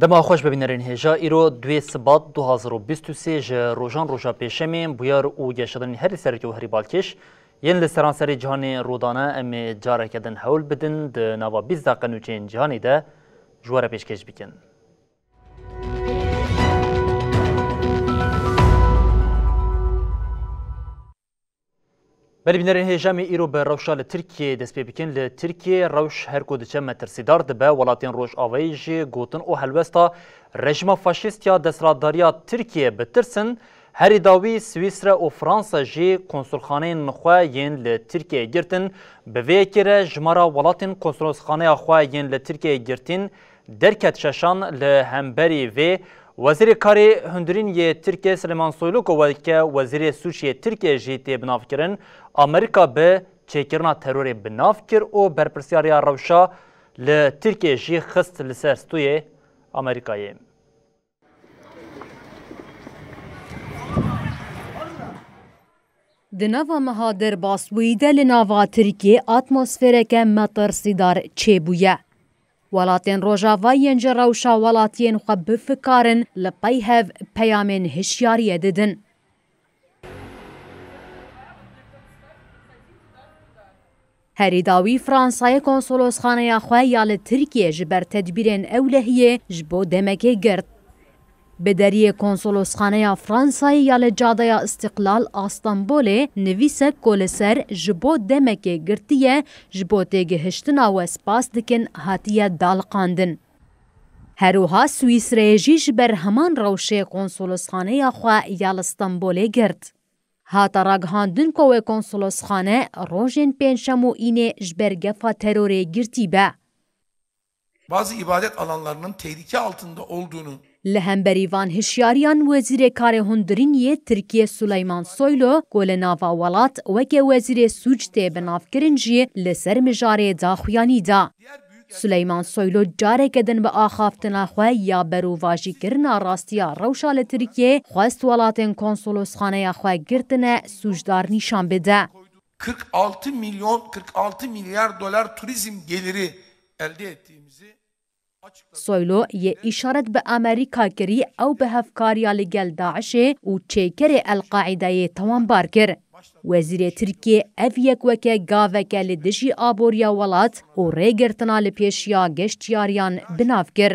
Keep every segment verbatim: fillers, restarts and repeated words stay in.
Dema xweş be bînerên hêja, îro duê Sibat du hazar û bîst û sê ji rojan roja pêşemê, bûyer û geşedanên herî sereke û herî balkêş yên li seranserê cîhanê rû dane, em ê careke din hewl bidin di nava bîst deqe nûçeyên cîhanê de ji we re pêşkêş bikin. Belê bînerên hêja, em ê îro bi rewşa li Tirkiyeyê dest pê bikin. Li Tirkiyeyê rewş her ku diçe metirsîdar dibe. Welatên Rojavayî ji gotin û helwesta rejîma faşîst ya desthilatdariya Tirkiyeyê bi tirs in. Herî dawî Swîsre û Fransa jî konsulxaneyên xwe yên li Tirkiyeyê girtin. Bi vê yekê re jimara welatên konsulxaneya xwe yên li Tirkiyeyê girtîn derket şeşan. Li hemberî vê, Wezîrê Karê Hundirîn yê Tirkiyê Silêman Soylu, ku weke Wezîrê Sûc yê Tirkiyê jî tê binavkirin, Amerîka bi çêkirina terorê bi nav kir û berpirsyariya rewşa li Tirkiyê jî xist li ser stûyê Amerîkayê. Di nava meha derbasbûyî de li nava Tirkiyê atmosfereke metirsîdar çêbûye. Welatên Rojava yên ji rewşa welatiyên xwe bifikarin, li pey hev peyamên hişyariyê didin. Herî dawî Fransayê konsolosxaneya xwe ya li Tirkiyê ji ber tedbîrên ewlehiyê ji bo demekê girt. Bi deriyê konsolosxaneya Fransayê ya li Cadeya Îstiqlal a Stenbolê nivîsek ku li ser ji bo demekê girtiye, ji bo têgihiştina we spas dikin, hatiye daliqandin. Her wiha Swîsreyê jî ji ber heman rewşê konsolosxaneya xwe ya li Stenbolê girt. Hate ragihandin ku wê konsolosxane rojên pêncşem û înê ji ber gefa terorê girtî be. Bazı ibadet alanlarının tehlike altında olduğunu Li hemberî van hişyariyan Wezîrê Karê Hundirîn yê Tirkiyê Suleyman Soylu, ku li nava welat weke Wezîrê Sûc tê binavkirin jî li ser mijarê daxuyanî da. Suleyman Soylu careke din bi axaftina xwe ya berovajîkirina rastiya rewşa li Tirkiyê xwest welatên konsolosxaneya xwe girtine sûcdar nîşan bide. kırk altı milyon, kırk altı milyar dolar turizm geliri elde ettiğimizi açıkladı. Soylu yê îşaret bi Amerîka kirî, ew bi hevkariya li gel DAIŞê û çêkerê El-Qaîdeyê tawanbar kir. Wezîrê Tirkiyê ev yek weke gaveke li dijî aboriya welat û rêgirtina li pêşiya geştiyariyan bi nav kir.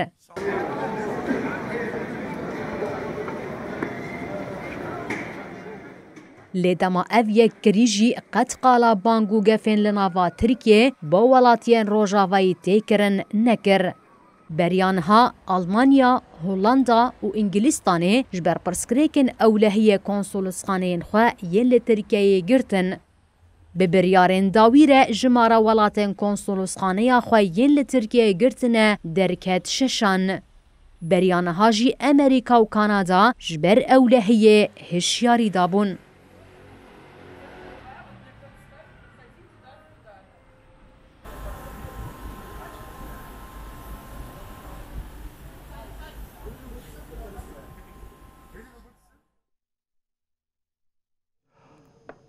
Lê dema ev yekkirî jî qet qala bang û gefên li nava Tirkiyê bo welatiyên Rojavayî tê kirin nekir. Beriya niha Almanya, Hollanda û Îngilîstanê ji ber pirsgirêkên ewlehiyê konsolosxaneyên xwe yên li Tirkiyeyê girtin. Bi biryarên dawî re jimara welatên konsolosxaneya xwe yên li Tirkiyeyê girtine derket şeşan. Beriya niha jî Amerîka û Kanada ji ber ewlehiyê hişyarî dabûn.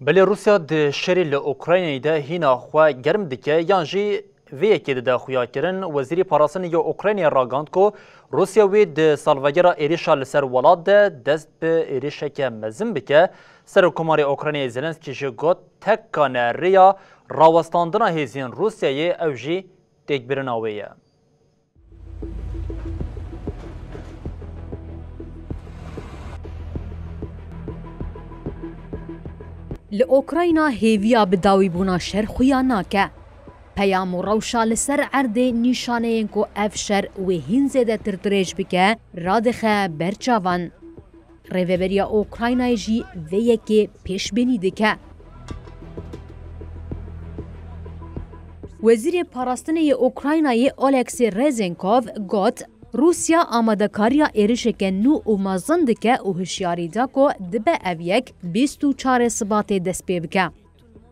Belê Rûsya di şerê li Ukraynayê de hîna xwe germ dike yan jî vê yekê dide xuyakirin. Wezîrê Parastinê ya Ukraynayê ragihand ku Rûsya wê di salvegera êrişa li ser welat de dest bi êrişeke mezin bike. Serokkomarê Ukraynayê Zelenskî jî got, tek kane rêya rawestandina hêzên Rûsyayê ew jî têkbirina wê ye. Li Ukrayna hêviya bi dawîbûna şer xuya nake. Peyam û rewşa li ser erdê nîşaneyên ku ev şer wê hîn zêdetir dirêj bike, radixe ber çavan. Rêveberiya Ukraynayê jî vê yekê pêşbînî dike. Wezîrê Parastinê yê Ukraynayê Oleksî Rezenkov got, Rûsya amadekariya êrişeke nû û mezin dike û hişyarî da ku dibe ev yek bîst û çarê Sibatê dest pê bike.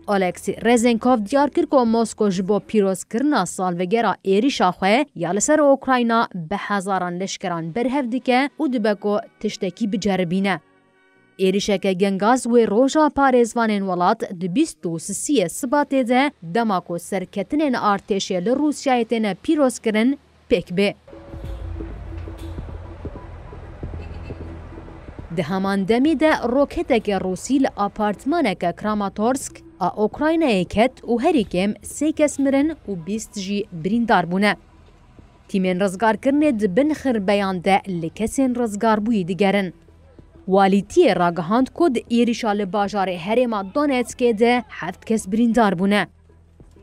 Oleksî Rezenkov diyar kir ku Mosko ji bo pîrozkirina salvegera êrişa xwe ya li ser Ukrayna bi hezaran leşkeran berhev dike û dibe ku tiştekî biceribîne. Êrişeke gengaz wê roja parêzvanên welat di bîst û sisiyê Sibatê de, dema ku serketinên artêşê li Rûsyayê têne pîrozkirin, pêk bê. Di heman demê de roketeke Rûsî li apartmaneke Kramatorsk a Ukraynayê ket û herî kêm sê kes mirin û bîst jî birîndar bûne. Tîmên rizgarkirinê di bin xirbeyan de li kesên rizgarbûyî digerin. Walîtiyê ragihand ku di êrişa li bajarê herêma Donetskê de heft kes birîndar bûne.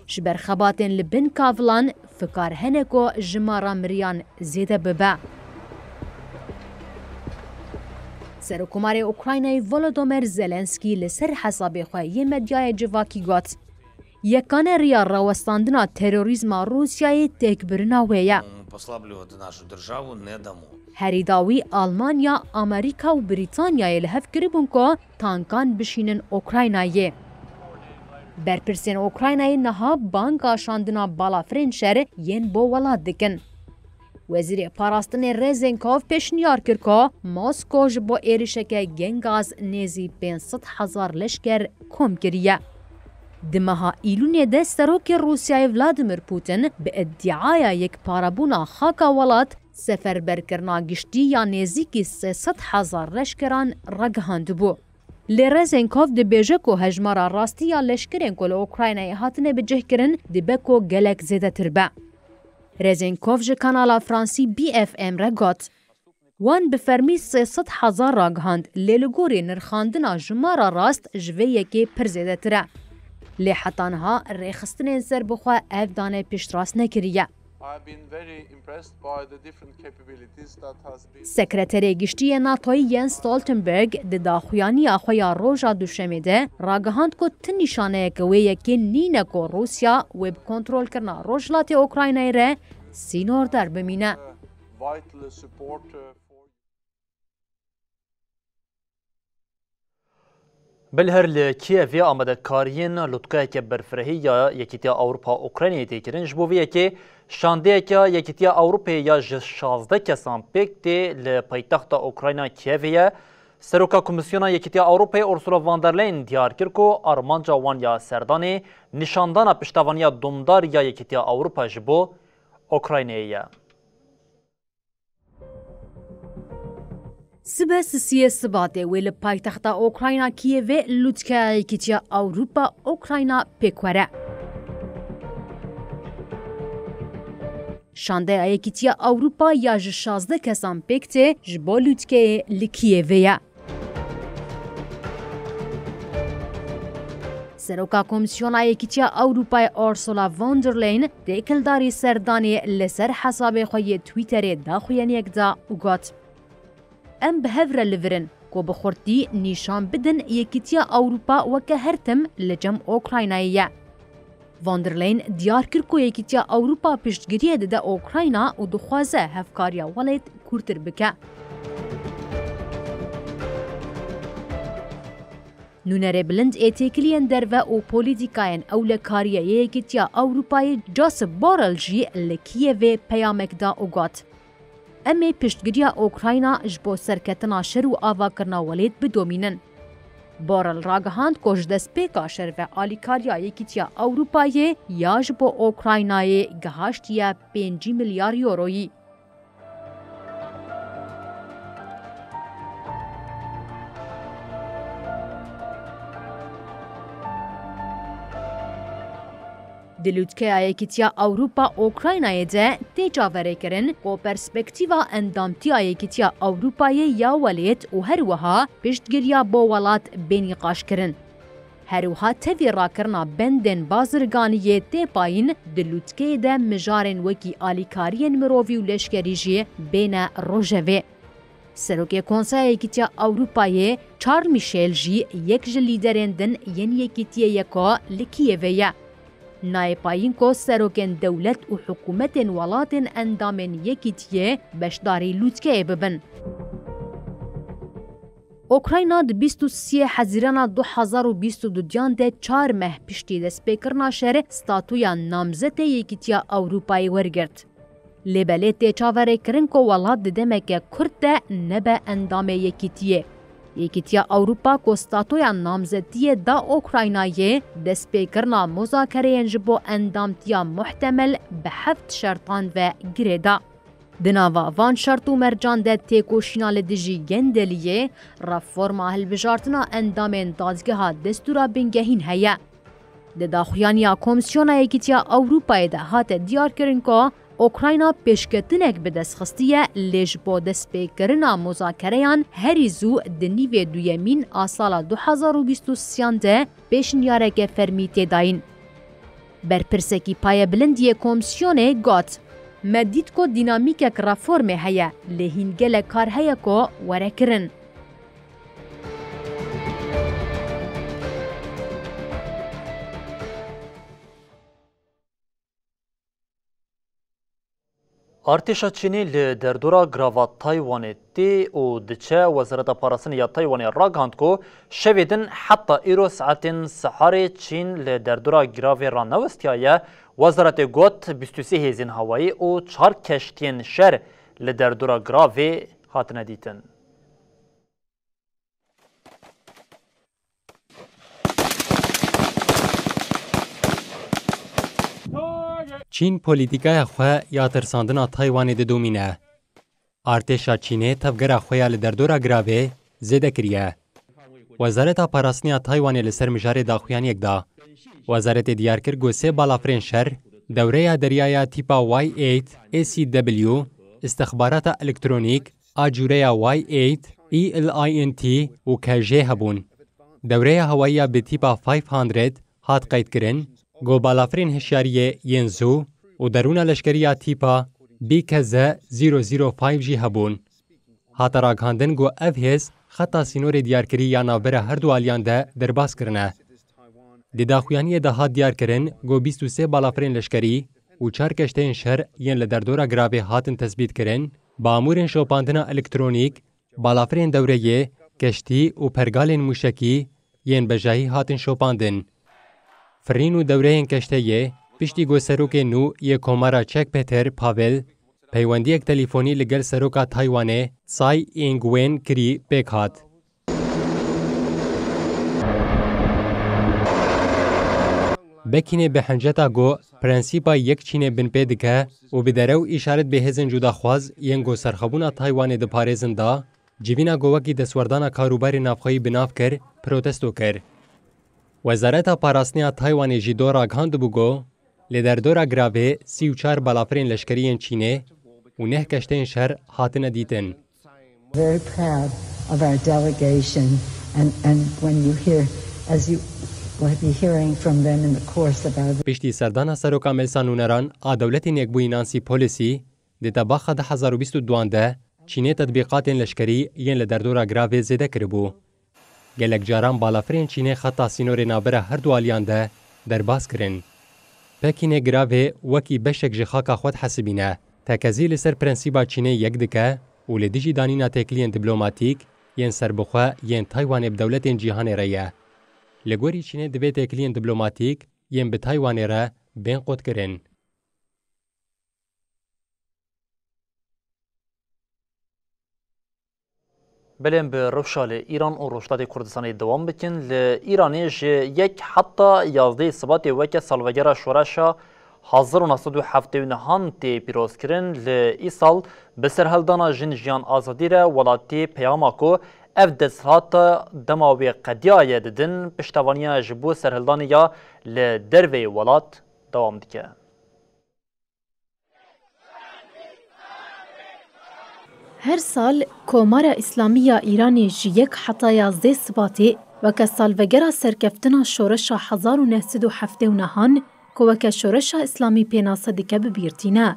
Ji ber xebatên li bin kavilan fikar hene ku jimara miriyan zêde bibe. Serokkomarê Ukraynayê Volodymyr Zelenskî li ser hesabê xwe yê medyayê civakî got, Yekane riya rawestandina terorîzma Rûsyayê têkbirina wê ye. Послаблювати нашу державу не дамо. Herî dawî Almanya, Amerîka û Brîtanyayê li hev kiribûn ku tankan bişînin Ukraynayê. Berpirsên Ukraynayê niha banga şandina balafirên şer yên bo welat dikin. Wezîrê Parastinê Rezenkov pêşniyar kir ku Mosko ji bo êrişeke gengaz nêzî pênc sed hezar leşker kom kiriye. Di meha Îlûnê de Serokê Rûsyayê Vladimir Putin bi îdiaya yekparebûna xaka welat, seferberkirina giştî ya nêzîkî sê sed hezar leşkeran ragihandibû. Lê Rezenkov dibêje ku hejmara rastî ya leşkerên ku li Ukraynayê hatine bicihkirin dibe ku gelek zêdetir be. Rezenkov ji kanala Fransî B F M re got, Wan bi fermî sê sed hezar ragihand, lê li gorî nirxandina jimara rast ji vê yekê pir zêdetir e. Lê heta niha rêxistinên serbixwe ev dane piştrast nekiriye. I've been very impressed by the different capabilities that has been Sekreterê Giştî yê NATOyê Jens Stoltenberg di daxuyaniya xwe ya roja Duşemê de ragihand ku ti nîşaneyeke wê yekê nîne ku Rûsya wê bi kontrolkirina rojhilatê Ukraynayê re sînordar bimîne. Vital support, uh, for Belher li Kîevê amadekariyên lûtkeyeke berfirehî ya Yekîtiya Ewropa Ukraynayê tê kirin. Ji bo vê yekê şandeyeke Yekîtiya Ewropayê ya ji şazdeh kesan pêk tê li paytexta Ukrayna Kîevê ye. Seroka Komîsyona Yekîtiya Ewropayê Ursula von der Leyen diyar kir ku armanca wan ya serdanê nîşandana piştevaniya domdar ya Yekîtiya Ewropa ji bo Ukraynayê ye. Sibe sisiyê Sibatê wê li paytexta Ukrayna Kîevê lûtkeya Yekîtiya Ewropa Ukrayna pêk were. Şandeya Yekîtiya Ewropa ya ji şazdeh kesan pêk tê ji bo lûtkeyê li Kîevê ye. Seroka Komîsyona Yekîtiya Ewropayê Ursula von der Leyen têkildarî serdanê li ser hesabê xwe yê Twitterê daxuyaniyek da û got, Em bi hev re li vir in ku bi xurtî nîşan bidin Yekîtiya Ewropa weke her tim li cem Ukraynayê ye. Von der Leyen diyar kir ku Yekîtiya Ewropa piştgiriyê dide Ukrayna û dixwaze hevkariya welêt kûrtir bike. Nûnerê bilind ê têkiliyên derve û polîtîkayên ewlekariyê yê Yekîtiya Ewropayê Josep Borrell jî li Kîevê peyamek da û got, Em ê piştgiriya Ukrayna ji bo serketina şer û avakirina welêt bidomînin. Borrell ragihand ku ji destpêka şer ve alîkariya Yekîtiya Ewropayê ya ji bo Ukraynayê gihaştiye pêncî milyar euroyî. Di lûtkeya Yekîtiya Ewropa Ukraynayê de tê çaverêkirin ku perspektîfa endamtiya Yekîtiya Ewropayê ya welêt û her wiha piştgiriya bo welat bê nîqaşkirin. Her wiha tevî rakirina bendên bazirganiyê tê payîn, di lûtkeyê de mijarên wekî alîkariyên mirovî û leşkerî jî bêne rojevê. Serokê Konseya Yekîtiya Ewropayê Charles Michel jî yek ji lîderên din yên yekîtiyê ye ku li Kîevê ye. Nayê payîn ku serokên dewlet û hikûmetên welatên endamên Yekîtiyê beşdarî lûtkeyê bibin. Ukrayna di bîst û sê Hezîrana du hezar û bîst û duyan de çar meh piştî destpêkirina şer statuya namzetê Yekîtiya Ewropayê wergirt. Lê belê tê çaverêkirin ku welat di demeke kurt de nebe endamê Yekîtiyê. Yekîtiya Ewropa ku statuya namzetiyê da Ukraynayê, destpêkirina muzakereyên ji bo endamtiya muhtemel bi heft şertan ve girê da. Di nava van şert û mercan de têkoşîna li dijî gendeliyê, reforma hilbijartina endamên Dadgeha Destûra Bingehîn heye. Di daxuyaniya Komîsyona Yekîtiya Ewropayê de hate diyarkirin ku Ukrayna pêşketinek bi dest xistiye, lê ji bo destpêkirina muzakereyan herî zû di nîvê duyemîn a sala du hezar û bîst û sêyan de pêşniyareke fermî tê dayîn. Berpirsekî payebilind yê Komîsyonê got, Me dît ku dînamîkek reformê heye, lê hîn gelek kar heye ku were kirin. Artêşa Çînê li derdora girava Taywanê tê û diçe. Wezareta Parastinê ya Taywanê ragihand ku şevê din heta îro saetên siharê Çîn li derdora giravê ranewestiyaye. Wezaretê got, bîst û sê hêzên hewayî û çar keştiyên şer li derdora giravê hatine dîtin. Çîn polîtîkaya xwe ya tirsandina Taywanê didomîne. Artêşa Çînê tevgera xwe ya li derdora giravê zêde kiriye. Wezareta Parastinê ya Taywanê li ser mijarê daxuyaniyek da. Wezaretê diyar kir ku sê balafirên şer, dewreya deryaya tîpa Y eight A C W, istixbarata elektronîk, a cûreya Y eight, E L I N T û K J hebûn. Dewreya hewayî ya bi tîpa five hundred hat qeydkirin, ku balafirên hişyariyê yên zû û derûna leşkerî ya tîpa B K Z zero zero five jî hebûn. Hate ragihandin ku ev hêz xeta sînorê diyarkirî ya navbera her du aliyan de derbas kirine. Di daxuyaniyê de hat diyarkirin ku bîst û sê balafirên leşkerî û çar keşteyên şer yên li derdora giravê hatin tesbîtkirin, bi amûrên şopandina elektronîk, balafirên dewreyê, keştî û pergalên mûşekî yên bejahî hatin şopandin. Firîn û dewreyên keşteyê, piştî ku serokê nû yê Komara Çek Peter Pavel peywendiyek telîfonî li gel seroka Taywanê Tsai Ing-wen kirî, pêk hat. Pekînê bi hinceta ku prensîpa yek Çînê binpê dike û bi derew îşaret bi hêzên cudaxwaz yên ku serxwebûna Taywanê diparêzin da, civîna ku wekî destwerdana karûbarê navxweyî bi nav kir, protesto kir. Wezareta Parastinê ya Taywanê jî do ragihandibû ku li derdora giravê sî û çar balafirên leşkerî yên Çînê û neh keşteyên şer hatine dîtin. Very proud of our delegation, and, and when you hear, as you will be hearing from them in the course of our Piştî serdana Seroka Meclisa Nûneran a Dewletên Yekbûyî Nancy Pelosi di tebaxa du hezar û bîst û duan de Çînê tetbîqatên leşkerî yên li derdora giravê zêde kiribû. Gelek caran balafirên Çînê xeta sînorê navbera her du aliyan de derbas kirin. Pekînê giravê wekî beşek ji xaka xwe dihesibîne. Tekezî li ser prensîba Çînê yek dike û li dijî danîna têkiliyên diplomatîk yên serbixwe yên Taywanê bi dewletên cîhanê re ye. Li gorî Çînê divê têkiliyên diplomatîk yên bi Taywanê re bên qutkirin. Belê, em bi rewşa li Îran û Rojhilatê Kurdistanê dewam bikin. Li Îranê ji yek heta yazdehê Sibatê weke salvegera şoreşa hezar û neh sed û heftê û nehan tê pîrozkirin. Li îsal bi serhildana Jin Jiyan Azadî re welatî peyama ku ev desthilata dema wê qediyaye didin, piştevaniya ji bo serhildanê ya li derveyê welat dewam dike. Her sal Komara Îslamî ya Îranê ji yek heta yazdeh Sibatê weke salvegera serkeftina şoreşa hezar û neh sed û heftê û nehan ku weke şoreşa Îslamî pênase dike bi bîr tîne.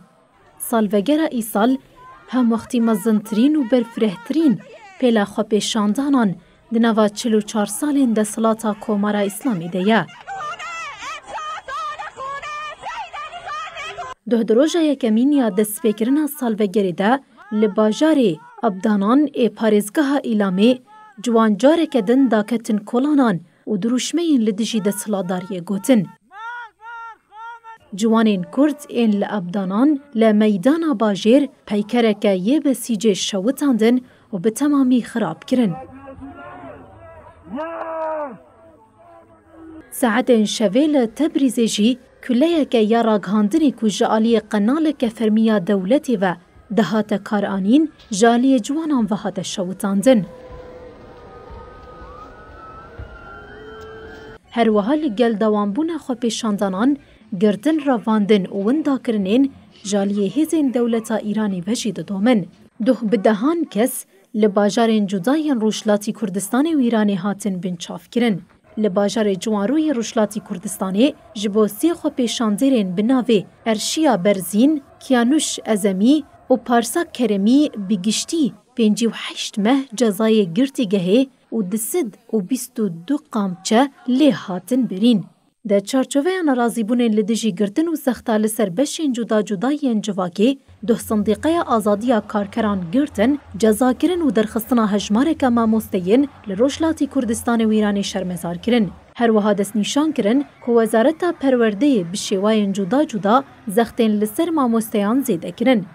Salvegera îsal hem wextî mezintirîn û berfirehtirîn pêla xwepêşandanan di nava çil û çar salên desthilata Komara Îslamî de ye. Duh di roja yekemîn ya destpêkirina salvegerê de li bajarê Abdanan ê parêzgeha Îlamê ciwan careke din daketin kolanan û dirûşmeyên li dijî desthilatdariyê gotin. Ciwanên Kurd ên li Abdanan li meydana bajêr peykereke yê besîcê şewitandin û bi temamî xirab kirin. Saetên şevê li Tebrîzê jî kuleyeke ya ragihandinê ku ji aliyê qenaleke fermî ya dewletê ve dihate karanîn, ji aliyê ciwanan ve hate şewitandin. Her wiha li gel dewambûna xwepêşandanan, girtin, revandin û windakirinên ji aliyê hêzên dewleta Îranê ve jî didomin. Duh bi dehan kes li bajarên cuda yên Rojhilatî Kurdistanê û Îranê hatin binçavkirin. Li bajarê Ciwanrûyê Rojhilatî Kurdistanê ji bo sê xwepêşandêrên bi navê Erşiya Berzîn, Kiyanuş Ezemî û Parsa Keremî bi giştî pêncî û heşt meh cezayê girtîgehê û du sed û bîst û du qamçe lê hatin birîn. Di çarçoveya nerazîbûnên li dijî girtin û zexta li ser beşên cuda cuda yên civakê, duh Sindîqeya Azadiya Karkeran girtin, cezakirin û derxistina hejmareke mamosteyên li Rojhilatî Kurdistanê û Îranê şermezar kirin. Her wiha destnîşan kirin ku Wezareta Perwerdeyê bi şêwayên cuda cuda zextên li ser mamosteyan zêde kirin.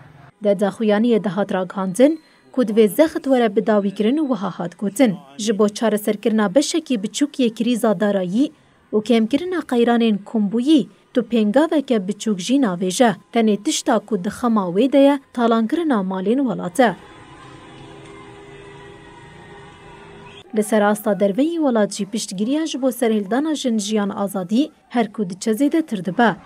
Di daxuyaniyê de hat ragihandin ku divê zext were bidawîkirin û wiha hat gotin, ji bo çareserkirina beşekî biçûk yê krîza darayî û kêmkirina qeyranên kombûyî, tu pêngaveke biçûk jî navêje. Tenê tişta ku di xema wê de ye, talankirina malên welat e. Li ser asta derveyî welat jî piştgiriya ji bo serhildana jin, jiyan, azadî her ku diçe zêdetir dibe.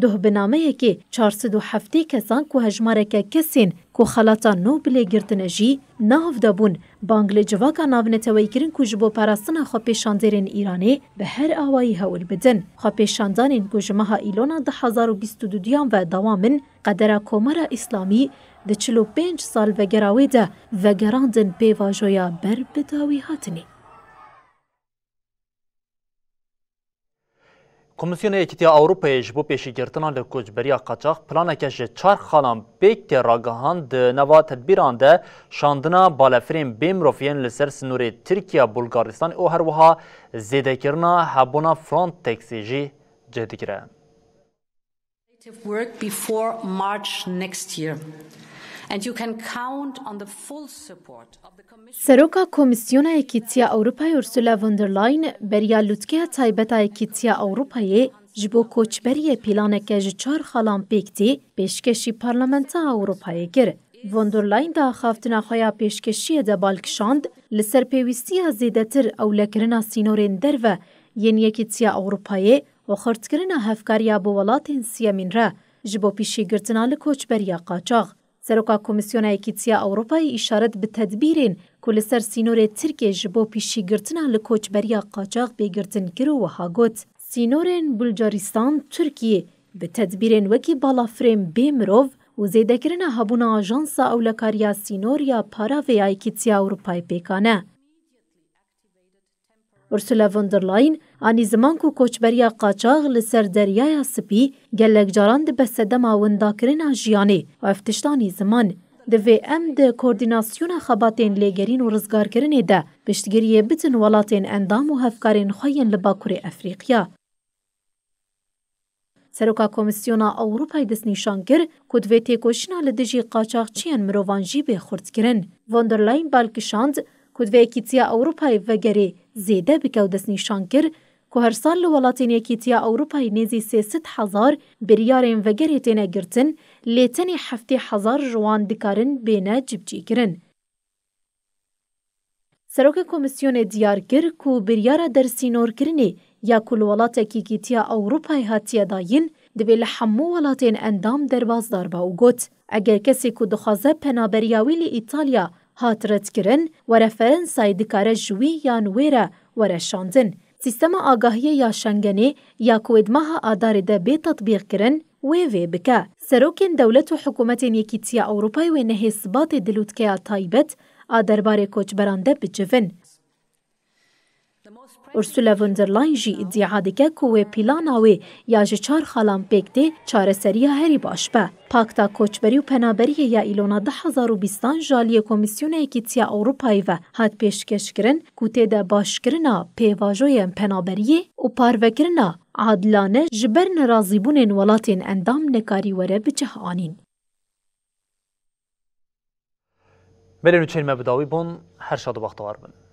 Duh bi nameyekê çar sed û heftê kesan ku hejmareke kesên ku xelata Nobelê girtine jî nav de bûn, bang li civaka navneteweyî kirin ku ji bo parastina xwepêşandêrên Îranê bi her awayî hewl bidin. Xwepêşandanên ku ji meha Îlona du hezar û bîst û duduyan ve dewam in, qedera Komara Îslamî di çil û pênc salvegera wê de vegerandin pêvajoya ber bi dawî hatinê. Komîsyona Yekîtiya Ewropayê ji bo pêşîgirtina li koçberiya qaçax planeke ji çar xalan pêk tê ragihand. Di nava tedbîran de şandina balefirên bê mirov yên li ser sînorê Tirkiye, Bulgaristan û her wiha zêdekirina hebûna Frontexê jî cih digire. Work before March next year. And you can count on the full support of the Commission. Seroka Komîsyona Yekîtiya Ewropayê Ursula von der Leyen beriya lûtkeya taybet a Yekîtiya Ewropayê ji bo koçberiyê planeke ji çar xalan pêk tê pêşkêşî Parlamenta Ewropayê kir. Von der Leyen di axaftina xwe ya pêşkêşiyê de bal kişand, li ser pêwîstiya zêdetir ewlekirina sînorên derve yên Yekîtiya Ewropayê û xurtkirina hevkariya bi welatên siyemîn re ji bo pêşîgirtina li koçberiya qaçax. Seroka Komîsyona Yekîtiya Ewropayê îşaret bi tedbîrên ku li ser sînorê Tirkiyê ji bo pêşîgirtina li koçberiya qaçax bê girtin kir û wiha got, sînorên Bulgaristan, Tirkiyê bi tedbîrên wekî balafirên bê mirov û zêdekirina hebûna Ajansa Ewlekariya Sînor ya Paravê ya Yekîtiya Ewropayê pêkan e. Ursula von der Leyen anî ziman ku koçberiya qaçax li ser Deryaya Spî gelek caran dibe sedema windakirina jiyanê û ev tişt anî ziman. Divê em di koordînasyona xebatên lêgerîn û rizgarkirinê de piştgiriyê bidin welatên endam û hevkarên xwe yên li Bakurê Efrîqiya. Seroka Komîsyona Ewropayê destnîşan kir ku divê têkoşîna li dijî qaçaxçiyên mirovan jî bê xurtkirin. Von der Leyen bal kişand ku divê Yekîtiya Ewropayê vegerê zêde bike û destnîşan kir ku her sal li welatên Yekîtiya Ewropayê nêzî sê sed hezar biryarên vegerê têne girtin, lê tenê heftê hezar ji wan dikarin bêne cibcîkirin. Serokê Komîsyonê diyar kir ku biryara dersînorkirinê ya ku li welatekî Yekîtiya Ewropayê hatiye dayîn, divê li hemû welatên endam derbasdar be û got, eger kesê ku dixwaze penaberiya wî li Îtalya hat redkirin, were Ferensayê dikare ji wî yan wê re were şandin. Sîstema agahiyê ya Şengenê ya ku wê di meha Adarê de bê tetbîqkirin, wê vê bike. Serokên dewlet û hikûmetên Yekîtiya Ewropayê wê nehê Sibatê di lûtkeya taybet a derbarê koçberan de bicivin. Ursula von der Leyen jî îdia dike ku wê plana wê ya ji çar xalan pêk tê çareseriya herî baş be. Pakta Koçberî û Penaberiyê ya îlona du hezar û bîstan ji aliyê Komîsyona Yekîtiya Ewropayê ve hat pêşkêşkirin ku tê de başkirina pêvajoyên penaberiyê û parvekirina adilane ji ber nerazîbûnên welatên endam nekarî were bi cih anîn. Belê nûçeyên me bi dawî bûn, her şad û bextewar bin.